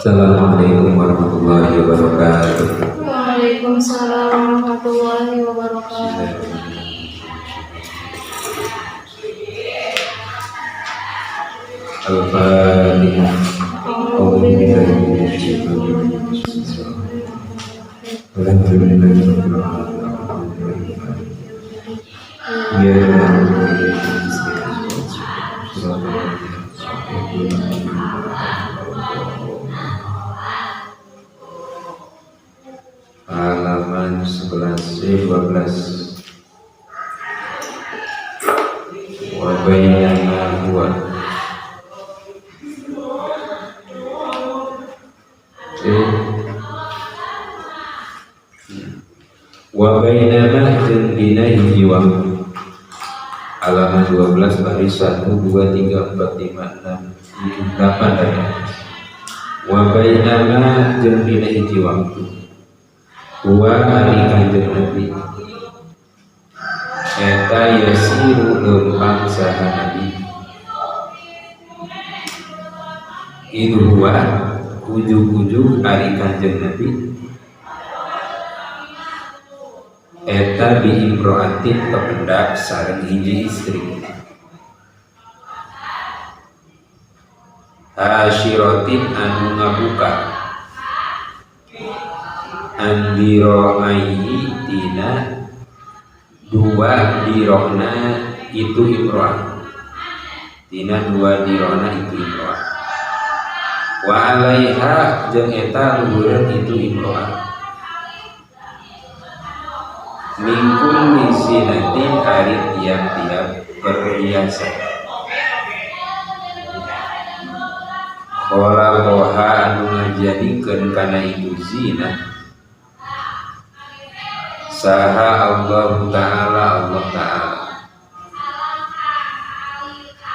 Assalamualaikum warahmatullahi wabarakatuh. Waalaikumsalam warahmatullahi wabarakatuh. Al-Fatihah. Halaman 11 12. Wa bainama huwa wa bainama jeung dina hiji waktu. Halaman 12 baris 1 2 3 4 5 6 7 8 dari atas. Wa bainama jeung dina hiji waktu. Wa ari kanjeng Nabi eta yasiru leumpang saha Nabi. Idu huwa ujug-ujug ari kanjeng Nabi eta bi imro'atin pependak sareng hiji istri hasyiratin anu ngabuka andiro'aihi tina dua dirona itu imro'ah, tina dua dirona itu imro'ah, wa alaiha jeung eta luhureun itu imro'ah min kulli zinatin ari tiap-tiap perhiasan. Khalaqaha anu ngajadikeun kana itu zina saha Allah Ta'ala Allah Ta'ala.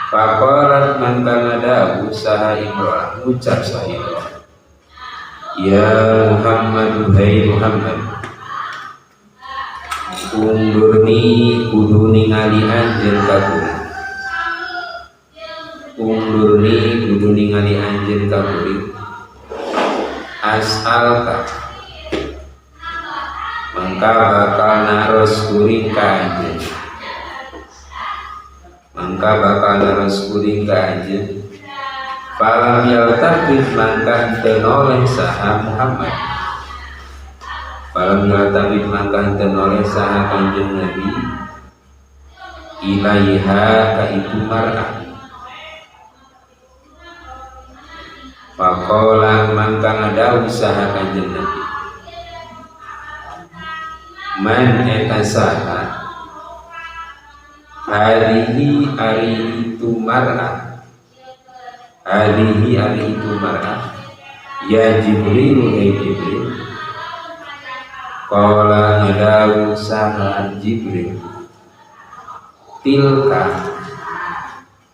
Faqalat mangka ngadawu saha imro'ah ngucap saha imro'ah, ya Muhammad hai Muhammad, undurni kudu ningali anjeun ka kuring, undurni kudu ningali anjeun ka kuring, as'alka mangka bakal naros kuring ka anjeun, mangka bakal naros kuring ka anjeun. Falam yaltafit mangka teu noleh saha Muhammad, falam yaltafit mangka teu noleh saha kanjeng Nabi ilaiha ka itu mar'ah. Faqala mangka ngadawuh saha kanjeng Nabi, man eta saha hadihi ari itu mar'ah, hadihi ari itu mar'ah, ya Jibril hai Jibril. Qala ngadawu saha Jibril, tilka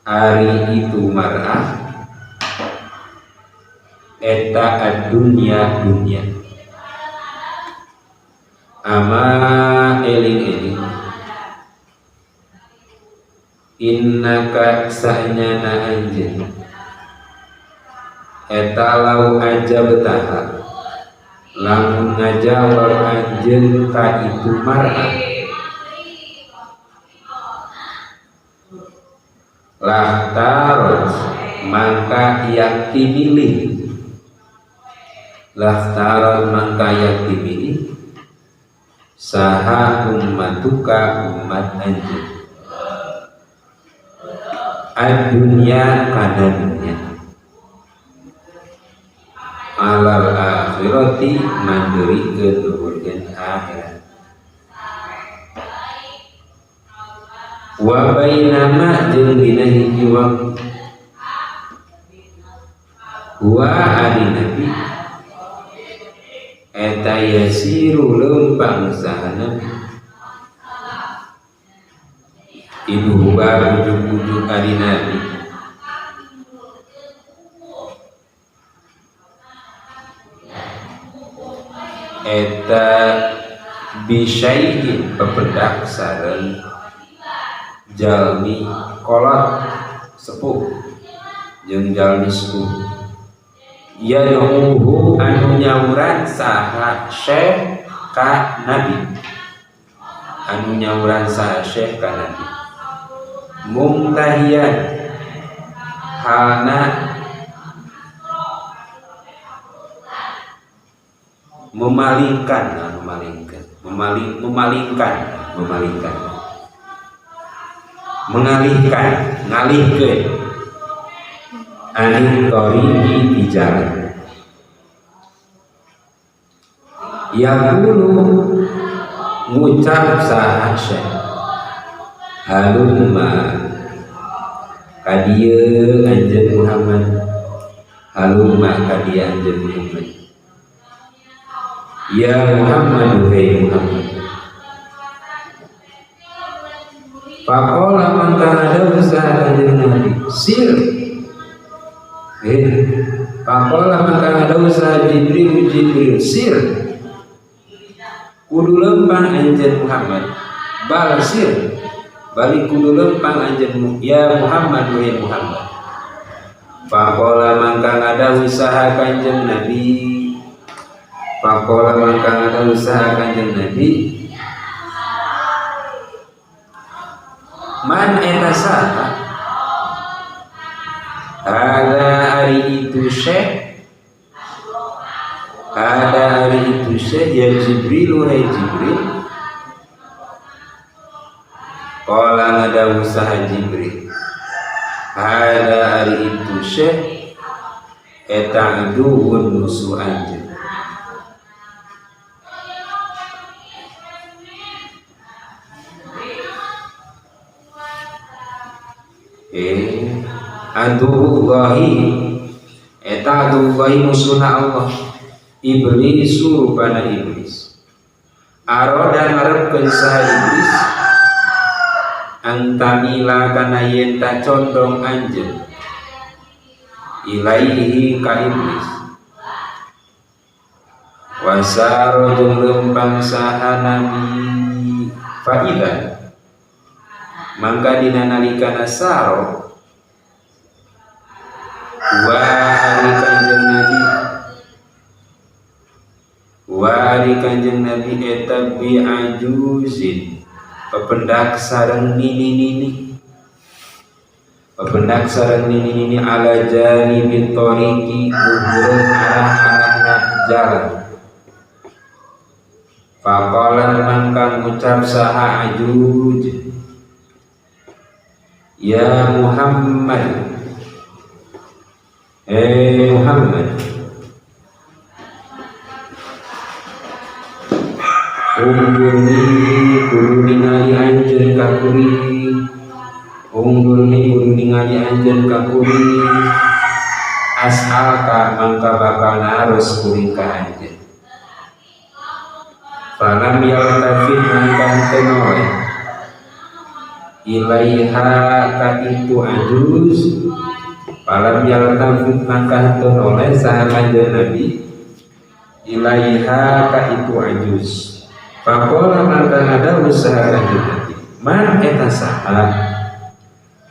ari itu mar'ah eta ad-dunya dunya, ama eling-eling innaka sanyana anjeun eta lau ajabtaha lamun ngajawab anjeun ka itu mar'ah lah tarot mangka yakti milih, lah tarot mangka yakti milih saha ummatuka umat anjeun ad-dunya kana dunya alal akhirati mandurikeun luhurkeun akhirat. Wa bainama jeung dina hiji waktu wa ari nabi eta yasiru leumpang saha nabi ibu huwa ujug-ujug ari nabi eta bisyai'in pepedak sareng jalmi kolot sepuh jeung jalmi sepuh. Yad'uhu anu nyauran saha syekh ka nabi, anu nyauran saha syekh ka nabi mumtahian halna memalingkan, memalingkan, memalingkan, memalingkan, mengalihkan, ngalihkeun anil thoriqi di jalan. Yaqulu ngucap saha syekh halumma kadieu anjeun Muhammad, halumma kadieu anjeun Muhammad, ya Muhammad hei Muhammad. Faqala mangka dawuh saha kanjeng Nabi sir, faqala mangka dawuh saha Jibril, Jibril sir kudu lempang anjeun Muhammad, bal sir balik kudu lempang anjeun ya Muhammad wahai Muhammad. Faqala mangka dawuh saha kanjeng Nabi, faqala mangka dawuh saha kanjeng Nabi man eta saha hada ari itu syekh, hada ari itu syekh ya Jibril hai Jibril. Qala ngadawu saha Jibril hada ari itu syekh eta aduun musuh anjeun. Adullahi eta adullahi musuhna Allah, iblis rupana iblis. Aroda ngarepkeun saha iblis antamila kana yen ta condong anjeun ilaihi ka iblis. Wasaro jeung lempang saha nabi faida mangka dina nalikana saro wa ari kanjeng Nabi, wa ari kanjeng Nabi eta bi ajuzin pependak sareng nini-nini, pependak sareng nini-nini ala janibit thoriqi luhureun arah-arahna jalan. Faqalan mangka ngucap saha ajuj ya Muhammad, eh Muhammad, unggurni kudu ningali anjeun ka kuring, unggurni kudu ningali anjeun ka kuring, as'alka mangka bakal naros kuring ka anjeun. Falam yaltafit mangka teu noleh ilaiha ka itu ajuz, falam yaltafit mangka teu noleh saha kanjeng Nabi ilaiha ka itu ajuz. Faqala mangka ngadawuh saha kanjeng Nabi man eta saha,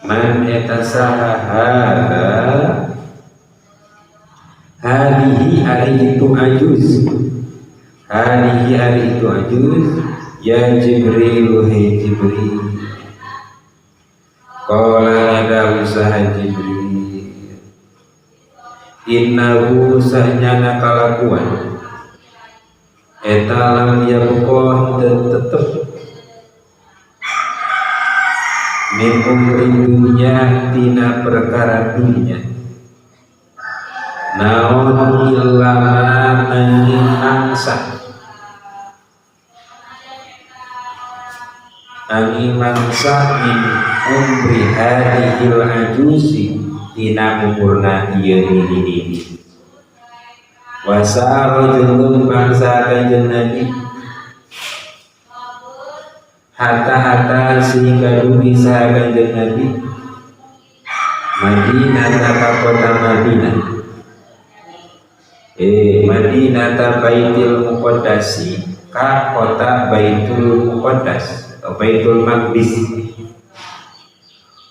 man eta saha hadza hadihi ari itu ajuz, hadihi ari itu ajuz ya Jibril hei Jibril. Qala ngadawuh saha Jibril innahu sahnyana kalakuan eta lam yabqa tetep min umri dunya tina perkara dunya naon illa nanging mangsa, angin mangsa min umri hadihil ajuzi tina umurna ieu nini-nini. Wasaro jeung lempang saha kanjeng Nabi hatta-hatta sehingga dugi saha kanjeng Nabi Madinah ka kota Madinah, Madinah Baitul Muqaddasi ka kota Baitul Muqaddas atau Baitul Maqdis.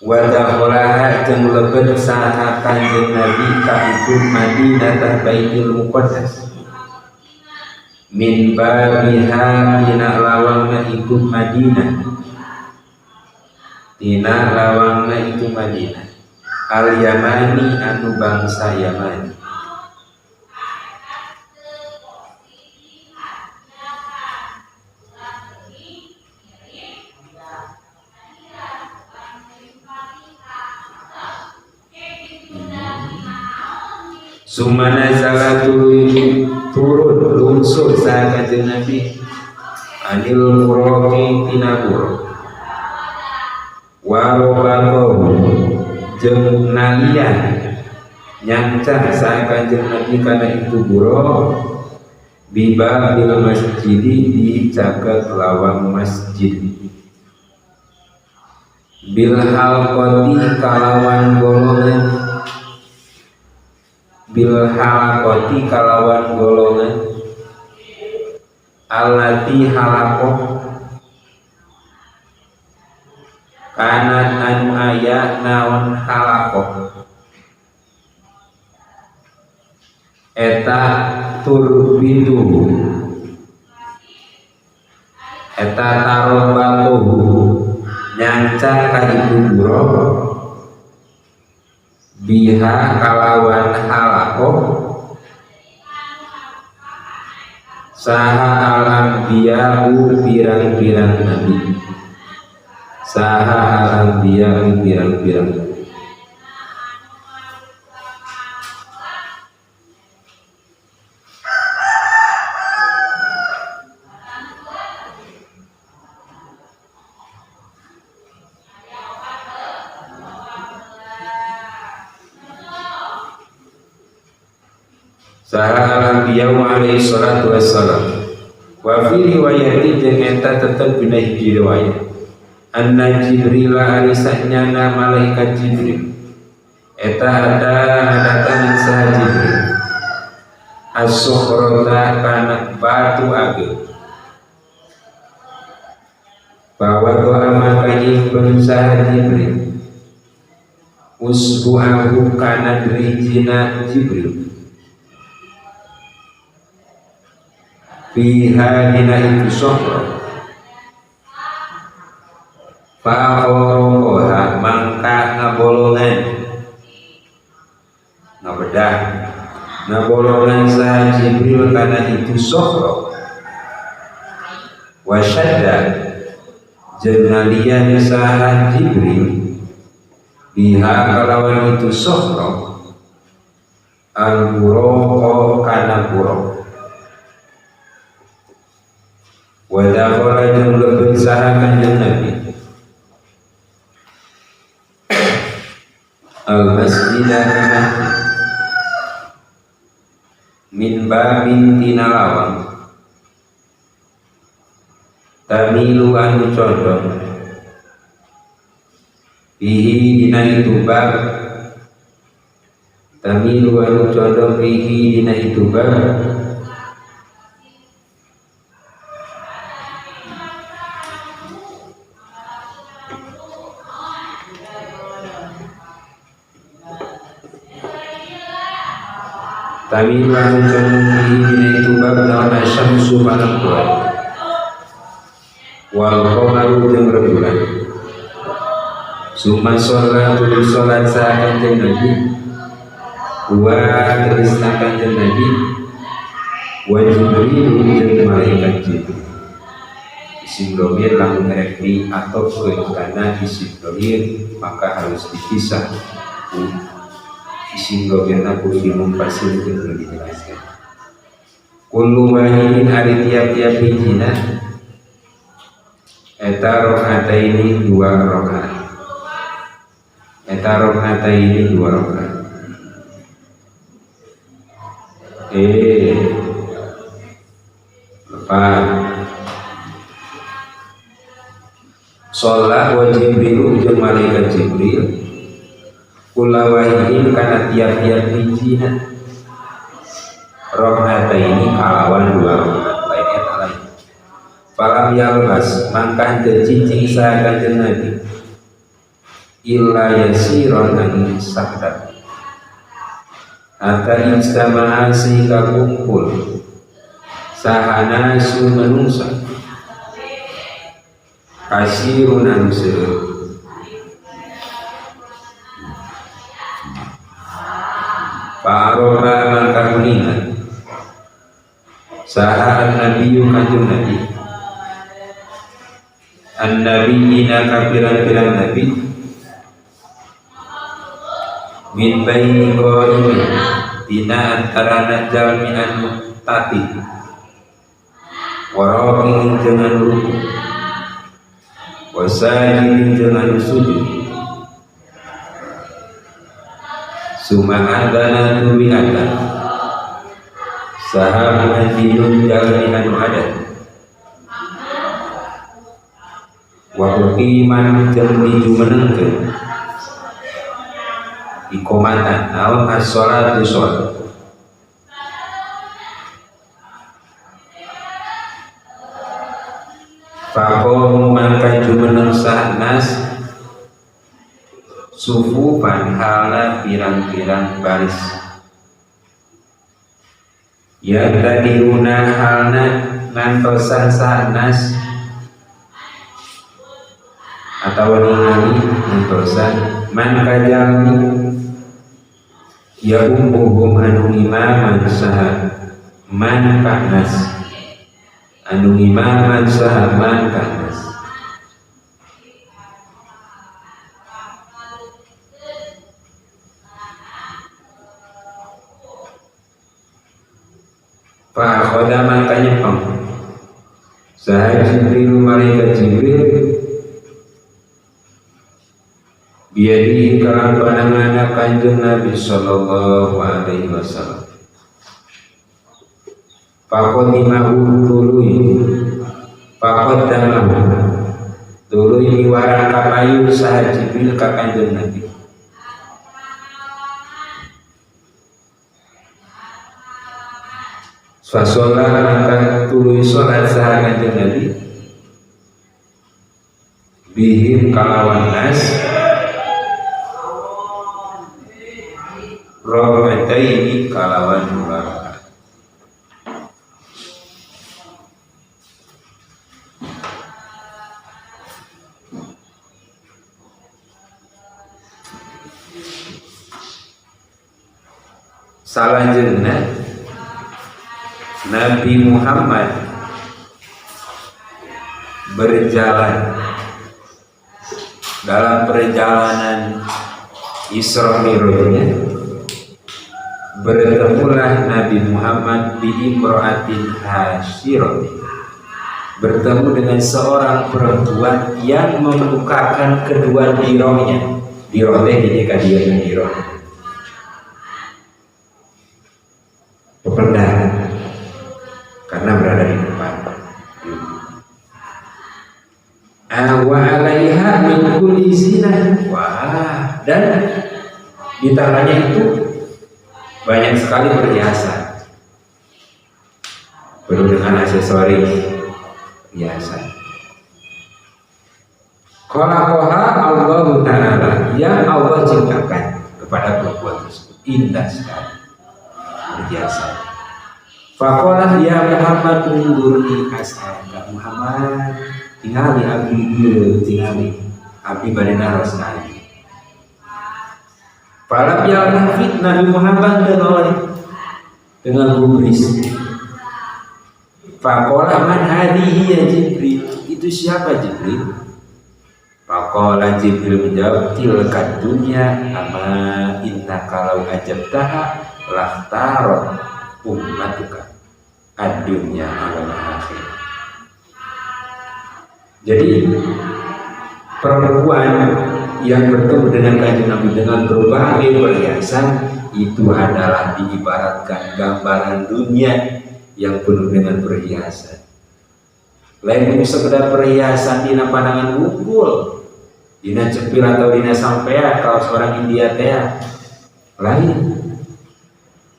Wa dakhalaha jeung lebet saha Kanjeng Nabi ka itu Madinah Baitul Muqaddas min babiha tina lawangna itu Madinah tina lawangna itu Madinah al Yamani anu bangsa Yamani. Sumana zala turun lungsur saha Kanjeng Nabi anil buraqi tina buraq warobaqahu jeung nalian nyancah saha Kanjeng Nabi kana itu buraq bibabil masjidi di caket lawang masjid bil halqati kalawan golongan bil halaqati kalawan golongan allati halaqah kanat anu aya naon halaqah eta turbitu eta tarobatuhu nyanca ka itu buraq biha kalawan halaqah saha al-anbiya'u pirang-pirang nabi saha al-anbiya'u pirang-pirang nabi. Saha al-anbiya'u alaihi salatu wassalam. Wa fi riwayati jeung eta tetep dina hiji riwayat anna Jibril ari sanyana malaikat Jibril eta ada ngadatangan saha Jibril as-sukhrata kana batu ageung bahwa doa maka nyimpen saha Jibril usbu'ahu kana drijina Jibril fiha dina itu sohro fa'orokoha mangka ngabolongan ngabedah ngabolongan saha Jibril kana itu sohro wasyadda jeung ngalian saha Jibril biha kalawan itu sohro al-buraqo kana buraq wa dakhala jeung lebet saha Kanjeng Nabi al masjid min babin tina lawang tamilu anu condong bihi dina itu bab tamilu anu condong bihi dina itu bab tamilu anu condong bihi dina itu bab naon asyamsu panampuan wal qamaru jeung rembulan. Summa sholat tuluy sholat saha Kanjeng Nabi wa tegasna Kanjeng Nabi wa Jibril jeung malaikat Jibril. Isim domir lamun rek diatofkeun kana isim domir maka harus dipisah. Isim domirna kudu dimunfasilkeun kudu dijelaskan. Kullu wahidin ari tiap-tiap hijina eta rakaataini dua rakaat eta rakaataini dua rakaat. Lepas sholat wa Jibril jeung malaikat Jibril kula wahidin kana tiap-tiap hijina rakaataini kalawan dua rakaat lain eta lain. Falam yalbas mangkah teu cicing saha Kanjeng Nabi Illa yasiron angin sakedap. Hatta ijtama'a sehingga kumpul saha nasu manungsa kasirun anu seueur. Fa'arofa mangka kuningan saha an-nabiyyu kanjeng nabi an-nabiyina ka pirang-pirang nabi min baini qaimin dina antarana jalmi anu tatih warakin jeung anu ruku wasajidin jeung anu sujud suma adzana tuluy adzan saha muadzinun jalmi anu adan wa uqiman jeung dijumenengkeun iqomatan naon as-sholatu sholat. Faqamu mangka jumeneng sahnas sufufan halna pirang-pirang baris ya tadiruna halna ngantosan sahnas atau ningali ngantosan man kajalmi ya ummuhum anu imaman saha man kahnas anu imaman saha man kahnas. Fa akhadha mangka nyepeng saha Jibril malaikat Jibril biyadihi kalam pananganna Kanjeng Nabi sallallahu alaihi wasallam. Faqadimahu tuluy faqaddamahu tuluy miwarang kapayu saha Jibril ka Kanjeng Nabi. Fasolat maka tuluy salat saha Kanjeng Nabi bihim kalawan nas rakaataini kalawan dua rakaat. Salajengna Nabi Muhammad berjalan dalam perjalanan Isra Mi'rajnya, bertemulah Nabi Muhammad bi imra'atin hasyirati, bertemu dengan seorang perempuan yang membukakan kedua dirohnya. Diroh teh gini ka dieu diroh. Pependah karena berada di depan. Wa 'alaiha min kulli zinah. Wah, dan di tangannya itu banyak sekali perhiasan, penuh dengan aksesoris perhiasan. Khalaqaha Allah Ta'ala, yang Allah ciptakan kepada perempuan tersebut indah sekali perhiasan. Faqalat ya Muhammad undurni as'alaka. Muhammad tingali abdi ieu, tingali abdi bade naros ka abdi. Falam yaltafit, Nabi Muhammad teu noleh dengan gubris. Faqala man hadhihi ya Jibril, itu siapa Jibril? Faqala Jibril menjawab, tilka dunya ama inna kalau ajabtaha laftarot ummatuka ad-dunya alal akhir. Jadi perempuan yang bertemu dengan Kanjeng Nabi dengan berbagai perhiasan itu adalah diibaratkan gambaran dunia yang penuh dengan perhiasan. Lain sekedar perhiasan dina pandangan wungkul, dina cepil atau dina sampean kalau seorang India teh lain.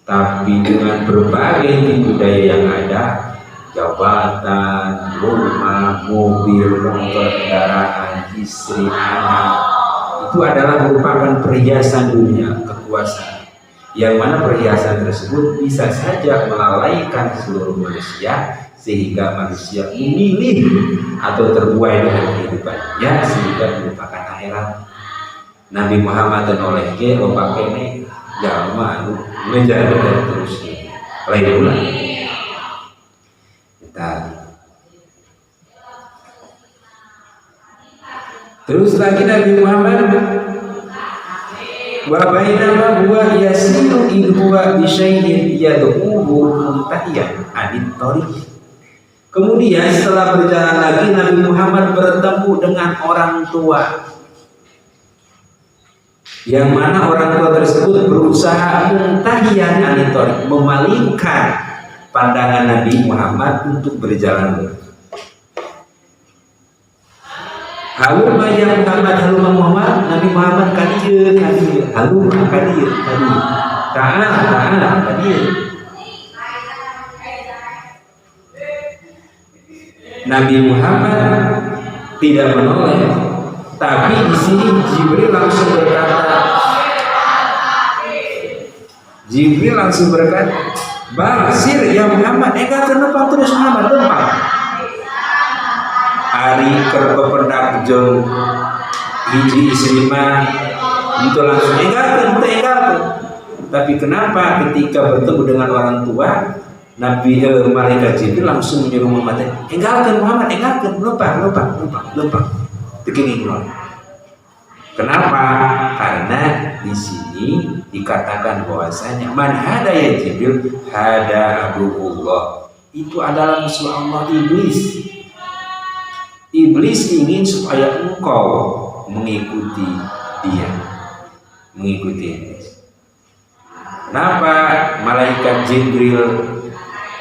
Tapi dengan berbagai tipu daya yang ada, jabatan, rumah, mobil, motor, kendaraan, istri, anak, itu Waktu adalah merupakan perhiasan dunia, kekuasaan. Yang mana perhiasan tersebut bisa saja melalaikan seluruh manusia sehingga manusia memilih atau terbuai dengan kehidupannya sehingga melupakan akhirat. Nabi Muhammad dan oleh ge loba keneh jalma anu ngejar dan terusnya. Lain ulah. Kita terus lagi Nabi Muhammad wa bainama huwa yasiru in huwa bi syai'in yad'uhu muntahiyan anit thariq. Kemudian setelah berjalan lagi Nabi Muhammad bertemu dengan orang tua, yang mana orang tua tersebut berusaha muntahiyan anit thariq, memalingkan pandangan Nabi Muhammad untuk berjalan. Haluma ya Muhammad, haluma Muhammad, Nabi Muhammad kadieu kadieu, haluma kadieu kadieu, ta'al ta'al kadieu. Nabi Muhammad tidak menoleh, tapi di sini Jibril langsung berkata, Jibril langsung berkata, "Basir ya Muhammad, enggak kenapa terus Muhammad lempang." Ari keur pependak jeung hiji istri mah itu langsung enggalkeun, teu enggalkeun. Tapi kenapa ketika bertemu dengan orang tua, Nabi malaikat Jibril langsung menyuruh Muhammad, enggalkeun Muhammad, enggalkeun, lupa, lupa, lupa, lupa. Begini kula. Kenapa? Karena di sini dikatakan bahwasanya man hada ya Jibril hada aduullah. Itu adalah musuh Allah, iblis. Iblis ingin supaya engkau mengikuti dia, mengikuti iblis. Kenapa malaikat Jibril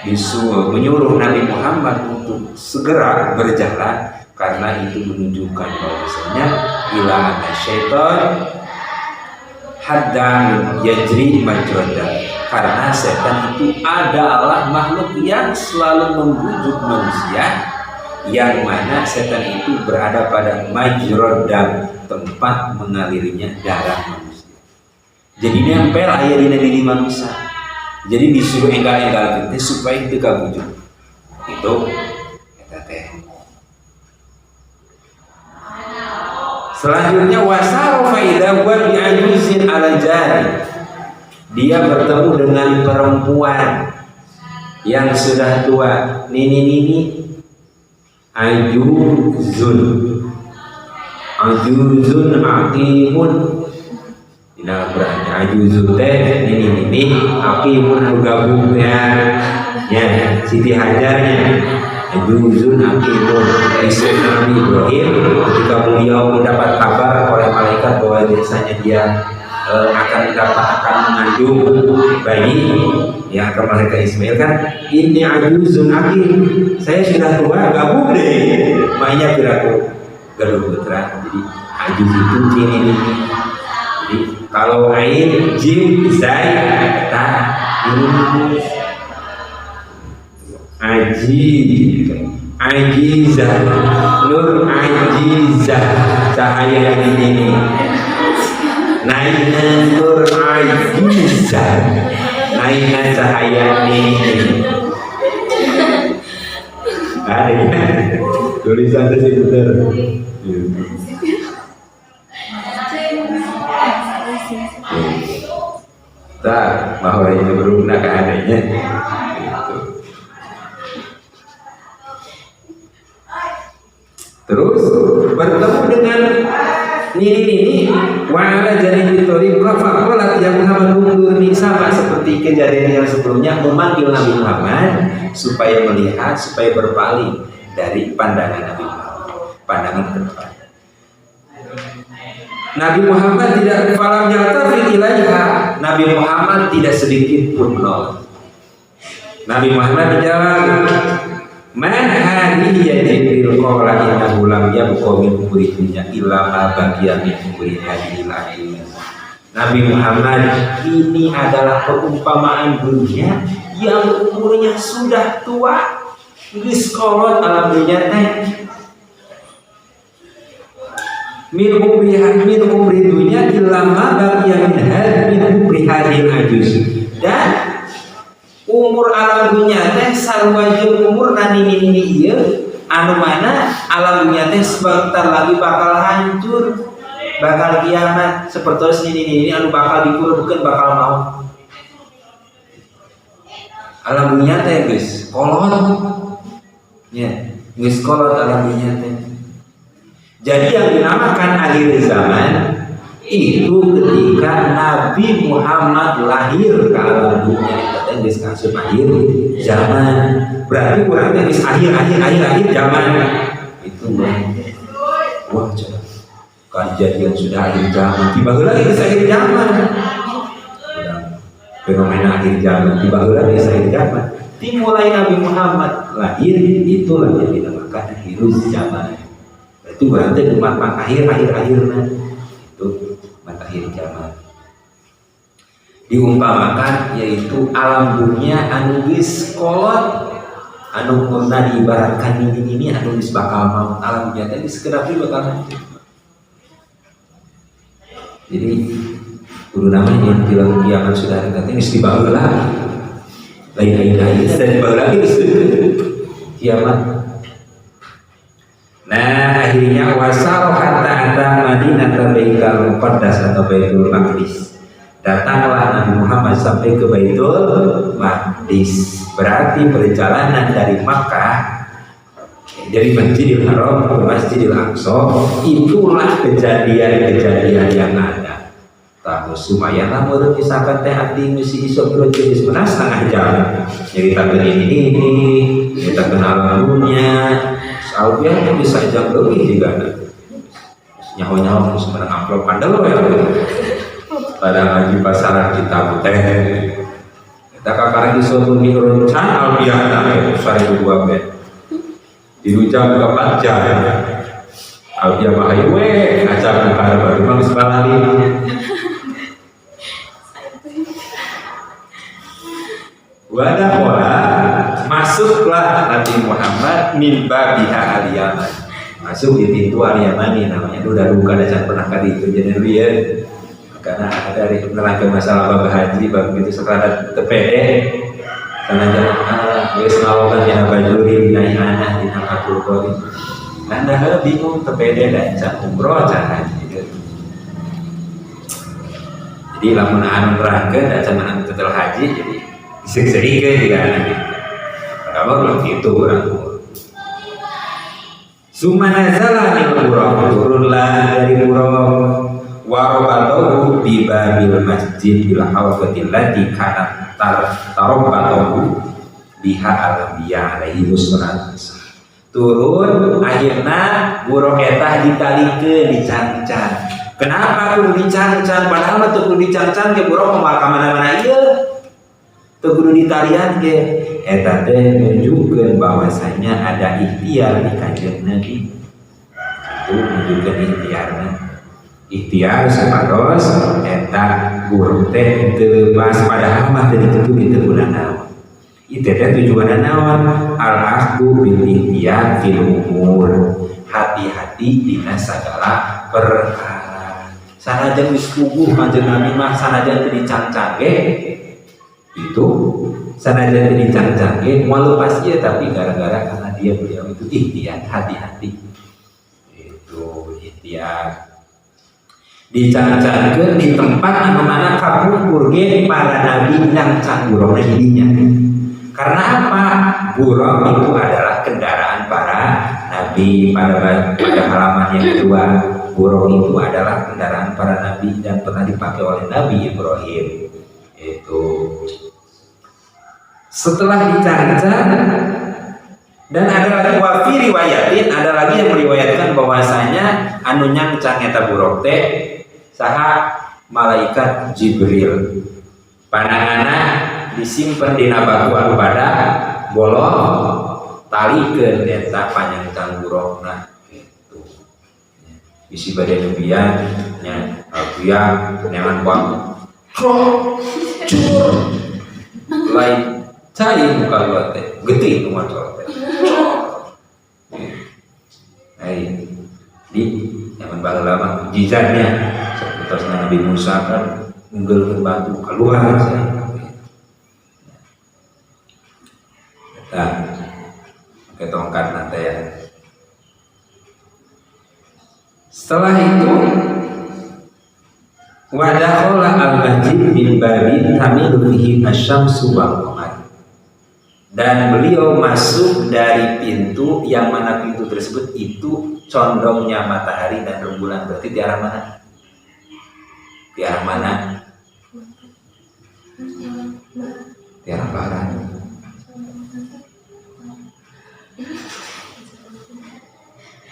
disuruh menyuruh Nabi Muhammad untuk segera berjalan? Karena itu menunjukkan bahwasanya ila anna syaitan haddan yajri majrada. Karena setan itu adalah makhluk yang selalu membujuk manusia, yang mana setan itu berada pada majrad dam, tempat mengalirnya darah manusia. Jadi nempel aya dina diri manusia. Jadi disuruh enggal-enggal teh supaya teu kabujuk. Itu eta teh. Selanjutnya wasaro faida wa bi'ajuzin ala jari. Dia bertemu dengan perempuan yang sudah tua, nini-nini, ajuzun, ajuzun aqimun. Dina Al-Qur'an ajuzun teh nini-nini, aqimun anu gabungnya, ya Siti Hajarnya. Ajuzun aqimun, istri Nabi Ibrahim ketika beliau mendapat kabar oleh malaikat bahwa desanya dia akan mendapat, akan mengandung bayi, ya ke malaikat Ismail kan, ini ajuzun aqim, saya sudah tua, gabung deh, mainnya piraku gaduh putra. Jadi ajuz itu ini ini. Jadi kalau ain jim zai ta ini aji ajizah, nur ajizah, cahaya ini ini. Naina nur ajizah, naina cahaya ini. Ah, ini tulisannya sih bener. Tak, bahwa ini berguna keadaannya. Gitu. Terus bertemu dengan nini-nini wa ala janibi thariq faqalat ya Muhammad undurni, sama seperti kejadian yang sebelumnya, memanggil Nabi Muhammad supaya melihat, supaya berpaling dari pandangan Nabi Muhammad, pandangan ke depan. Nabi Muhammad tidak falam yaltafit ilaiha, Nabi Muhammad tidak sedikit pun menoleh. Nabi Muhammad menjawab, man hadhihi ya Jibril qala innahu lam yabqa min umri dunya illa ma baqiya min umri hadhil ayyam. Nabi Muhammad, ini adalah perumpamaan dunia yang umurnya sudah tua, geus kolot alam dunya teh. Min umri dunya illa ma baqiya min had min umri hadhil ajuz. Dan umur alam dunya teh sarua jeung umur nini-nini ieu anu mana alam dunya teh sebentar lagi bakal hancur, bakal kiamat seperti nini-nini anu bakal dikurubkeun bakal maut. Alam dunya teh geus kolot. Ya, geus kolot alam dunya teh. Jadi yang dinamakan akhir zaman itu ketika Nabi Muhammad lahir ke alam dunia, itu geus asup akhir zaman. Berarti urang teh geus akhir akhir akhir akhir zaman. Itu wah, coba kejadian sudah akhir zaman, tiba lagi geus akhir zaman. Fenomena akhir zaman tiba heula geus akhir zaman. Dimulai Nabi Muhammad lahir, itulah yang dinamakan akhir zaman. Itu berarti umat akhir akhir akhirnya itu umat akhir zaman. Diumpamakan yaitu alam dunia anu geus kolot, anu pernah diibaratkan ini anu geus bakal maut. Alam dunia teh geus kedap bakal hancur. Jadi kudu namanya film kiamat sudah dekat ini geus dibaheula, lain-lain lain dan dibaheula lagi geus kiamat. Nah, akhirnya wasaro hatta ata Madinah Baitul Muqaddas atau Baitul Maqdis. Datanglah Nabi Muhammad sampai ke Baitul Maqdis. Berarti perjalanan dari Makkah, dari Masjidil Haram ke Masjidil Aqsa, itulah kejadian-kejadian yang ada. Tahu lumayan lah menurut misalkan teh abdi misi isok jadi sebenarnya setengah jam nyeritakeun ini nyeritakeun alam dunia. Alfiah bisa jam lebih juga nyaho-nyaho terus menang amplop kandel ya pada ngaji pasaran kita teh kita kakak iso mi'raj alfiah teh 1002 bet 3 jam ke 4 jam alfiah mah hayu we ngaca buka baru mah geus balali. Wadakhola, masuklah Nabi Muhammad min babiha al-Yaman. Masuk di pintu al-Yamani namanya. Itu udah bukan aja pernah kali itu jadi ya. Karena ada dari nerangkeun masalah bab haji, bab itu sekarang tepede. Karena jangan geus ngalawan dina bajuri dina ihanah dina fathul qori. Anda bingung tepede dan can umroh can haji. Jadi lamun anu nerangkeun da can anu tetel haji jadi sering-sering juga gitu. Padahal belum gitu orang. Summa nazala min buraq, turunlah dari buraq warobatahu bi babil masjid bil halqatil lati kanat tarobatahu biha al-anbiya alaihi wassalatu. Turun akhirnya buraq eta ditalikeun dicangcang. Kenapa kudu dicangcang? Padahal mah teu kudu dicangcang ke buraq mah ka mana-mana ieu. Teu kudu ditalian ge. Eta teh nunjukkeun bahwasanya ada ikhtiar di Kanjeng Nabi. Itu nunjukkeun ikhtiarna. Ikhtiar supados eta buruk teh teu leupas padahal mah teu ditutup teu guna naon. Itu teh tujuanna naon? Al akhdhu bil ihtiyat fil umur. Hati-hati dina sagala perkara. Sanajan geus puguh Kanjeng Nabi mah sanajan teu dicangcang ge itu sanajan teu dicangcang ge moal lepas ieu, tapi gara-gara karena dia beliau itu ikhtiar hati-hati. Itu ikhtiar dicangcangkeun di tempat anu mana kapungkur ge para nabi nyangcang burukna didinya. Karena apa? Buruk itu adalah kendaraan para nabi. Pada halaman yang kedua, buruk itu adalah kendaraan para nabi dan pernah dipakai oleh Nabi Ibrahim. Itu setelah dicangcang dan ada lagi wafi riwayatin, ada lagi yang meriwayatkan bahwasanya anu nyangcang eta buruk teh saha? Malaikat Jibril. Pananganna disimpen dina batu anu pada bolong, talikeun eta panyangcang burukna gitu. Bisi bade nebian nya alfiah neangan waktu cur lain cai muka gua teh getih nu macol teh. Hai di zaman baheula mah mukjizatnya seperti Nabi Musa kan nunggelkeun batu keluar saya. Nah, pakai tongkat nanti ya. Setelah itu wadakhala al-masjid min babin tamilu fihi asy-syamsu wal qamar. Dan beliau masuk dari pintu yang mana pintu tersebut itu condongnya matahari dan rembulan. Berarti di arah mana? Di arah mana? Di arah barat.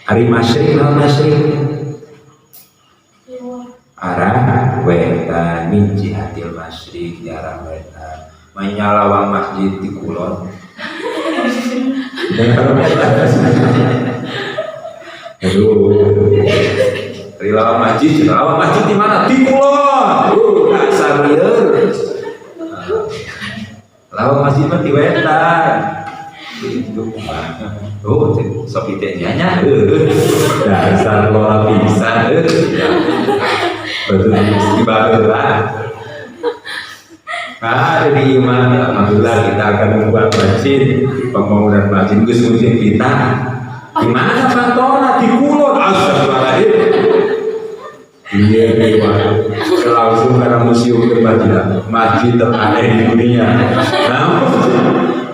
Hari masyrik, lawan masyrik. Arah wetan, min jihatil masyrik, di arah wetan. Menyalawang masjid di kulon. Aduh. Dari lawang masjid di mana? Di kulon. Dasar lieur. Lawang masjid mah di wetan. Itu kumaha? Oh, sopi teh nya dasar lola pisan heuh. Betul di baheula. Nah, jadi iman, alhamdulillah kita akan membuat masjid, pembangunan masjid geus masjid kita. Di mana kantona di kulon, astagfirullahaladzim. Iya, iya, langsung karena museum ke masjid, masjid teraneh di dunia. Nah,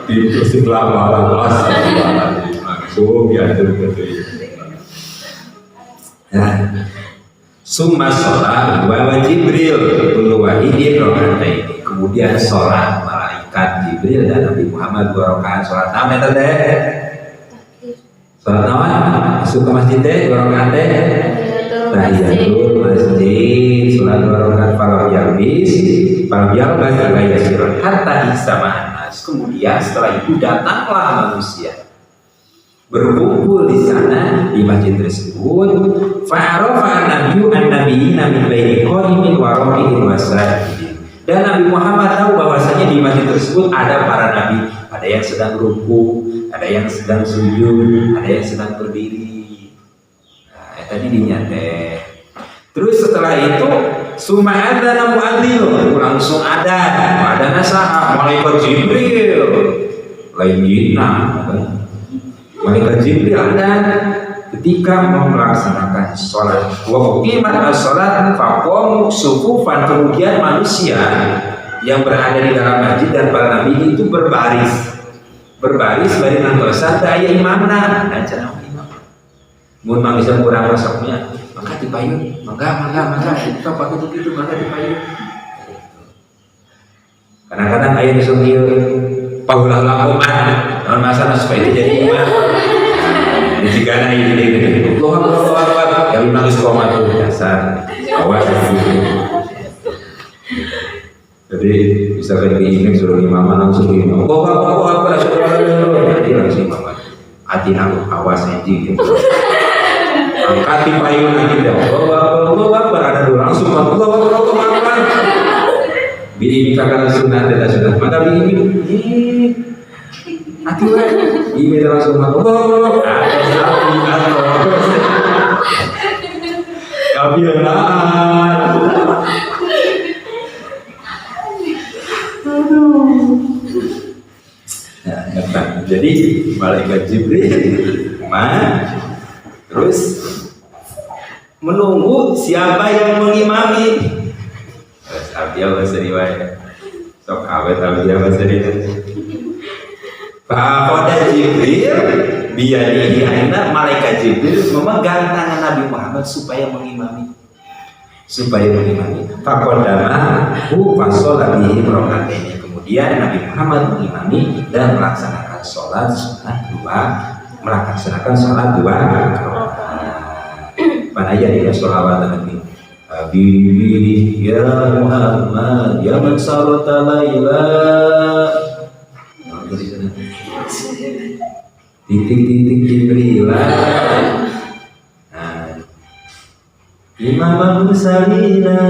di sebelah barat, astagfirullahaladzim, langsung diatur gitu. Nah, summa sholat wa Jibril kullu wahidin rakaataini. Kemudian sholat malaikat Jibril dan Nabi Muhammad 2 rakaat sholat naon eta teh? Sholat naon? Masuk ke masjid teh 2 rakaat teh? Tahiyatul masjid, sholat 2 rakaat falam yalbis, falam yalbas illa yasiran hatta ijtama'an nas. Kemudian setelah itu datanglah manusia berkumpul di sana di masjid tersebut. Fa'arafa an-nabiyyu an-nabiyina min baini qaimin wa raki'in wa sajidin. Dan Nabi Muhammad tahu bahwasanya di masjid tersebut ada para nabi, ada yang sedang ruku, ada yang sedang sujud, ada yang sedang berdiri. Nah, tadi dinyate. Terus setelah itu summa adzana muadzin, langsung ada nasaha malaikat Jibril. Lain jinna. Malaikat Jibril ada ketika mau melaksanakan sholat. Wa uqimat as-sholat faqamu sufufan. Kemudian manusia yang berada di dalam masjid dan para nabi itu berbaris, berbaris bari nantosan teu aya imamna. Nah, cenah imam. Mun mah bisa kurang masuknya, maka dipayun, mangga mangga mangga, itu apa gitu gitu, mangga dipayun. Kadang-kadang aya nu sok ieu pahulah lakukan, naon masalah supaya itu jadi imam. Jika ada ini ini Allah Allah Allah, ya memang istiqomah tuh dasar awas gitu. Jadi misalkan di ini suruh imaman langsung imam. Allah Allah Allah Allah, jadi langsung imaman. Hati aku awas aja gitu. Angkat di payung nanti dah. Allah Allah Allah ada dua langsung Allah Allah Allah Allah. Biini kakak sunat tidak sunat. Maka biini hati we. Ini langsung Allah Allah kabilaan. Nah, jadi malaikat Jibril terus menunggu siapa yang mengimami. Terus abdi bahasa riwayat. Sok awet abdi bahasa riwayat. Faqada Jibril biyadihi, akhirnya malaikat Jibril memegang tangan Nabi Muhammad supaya mengimami. Supaya mengimami. Faqadama hu fasholla bihi rakaataini. Kemudian Nabi Muhammad mengimami dan melaksanakan sholat sunat dua, melaksanakan sholat dua rakaat. Panaya di sholawat Nabi. Habibi ya Muhammad ya man sarata laila. Titik-titik Jibril. Nah, Imam Mursalina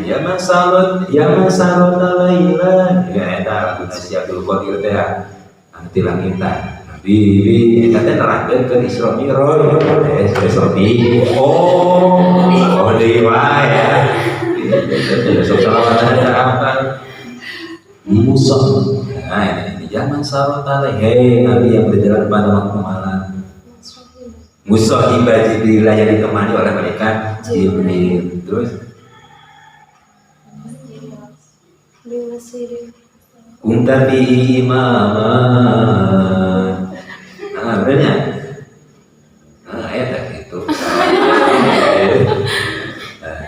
ya man salat ya man sarata laila. Ya eta lagu Syekh Abdul Qadir teh anu ti langitan. Bibi, eta teh nerangkeun ke Isra Mi'raj. Eh, Isra. Oh, oh deui wae ya. Besok salawatan ada apa? Musa. Nah, ini zaman salawat. Hei, Nabi yang berjalan pada waktu malam. Musahiba Jibril yang ditemani oleh malaikat Jibril. Terus kunta fihi imaman. Nah, benernya. Nah, ayat tak gitu. Nah,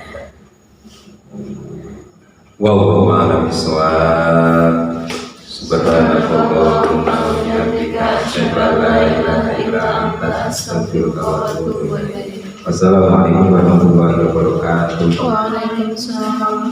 wallahu a'lam bishawab. Subhanakallahumma wa bihamdika asyhadu an la ilaha illa anta astaghfiruka wa atubu ilaik. Wassalamualaikum warahmatullahi wabarakatuh. Waalaikumsalam.